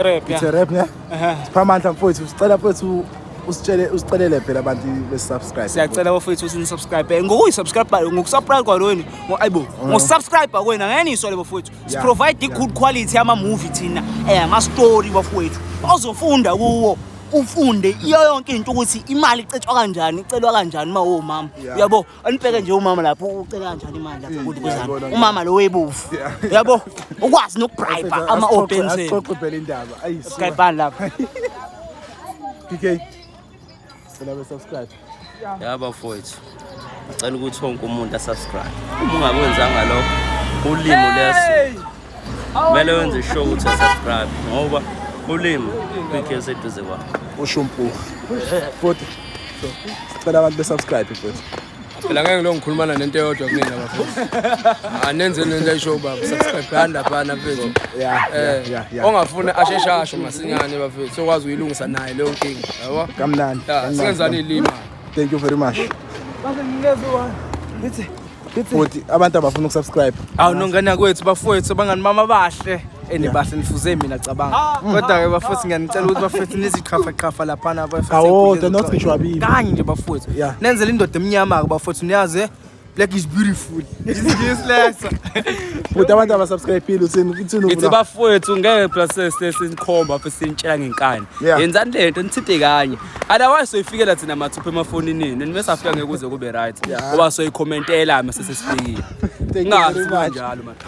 Rap, It's a rap, ne? Siphamandla mfowethu, sicela mfowethu usitshele, usicelele phela abantu be-subscribe. Siyacela bafowethu ukuthi ni-subscribe. Ngokuyi-subscribe, ngokusubscribe kwalweni, ayibo, ngo-subscribe kwena ngeke nisole bafowethu. Si-provide i-good quality yama-movie thina, ama-story bafowethu. Ozofunda kuwo, ufunde iyo yonke into ukuthi imali icetshwa kanjani, icelwa kanjani uma uwumama. Uyabo? Anibheke nje umama lapho ucela kanjani imali lapho ukuthi kuzana. Ngiyayibona. Umama lo webovu. Uyabo? Ukwazi nokubribe ama-open. Asixoxe phela indaba. Ayi, suka. Subscribe lapho. PK. Sicela be-subscribe. Ya bafowethu, ngicela ukuthi wonke umuntu asubscribe. Uma ungakwenzanga lokho, ulimi luyasuka. Kumele wenze sure ukuthi uyasubscribe ngoba ulimi kuyikho eseduze kwakho. Ushumpu. Futhi. So, sicela abantu be-subscribe futhi. Phela ngeke ngilo ngikhulumana nento eyodwa kunina bafethu. Anenzeni lento ayisho baba, subscribe laphana mfethu. Ongafuni asheshe asho masinyane bafethu, sokwazi uyilungisa naye leyo nkinga, yabo? Kamnandi. Ya, Kamnandi. singenzani ilima. Thank you very much. Futhi abantu abafuna ukusubscribe. Awu nongane kwethu bafowethu, abangani mama bahle and bahle nifuze mina cabanga. Kodwa ke bafowethu, ngiyanicela ukuthi bafowethu niziqhafa qhafa laphana bafowethu. Kawodwa, not ngisho wabili. Kanye nje bafowethu. Nenzele indoda emnyama ke bafowethu, niyazi black is beautiful. Isingisi leso. Futhi abantu abasubscribe uthini, uthini? Ngithi bafowethu, ngeke phela sesikhomba futhi sinitshela ngenkani. Yenzani lento nithinte kanye. Otherwise soyifikela thina mathupha emafonini enu. Nime safika ngeke kuze kube right. Ngoba soyikhomentela mase sesifikile. Thank you Ungazi very much. kanjalo madoda.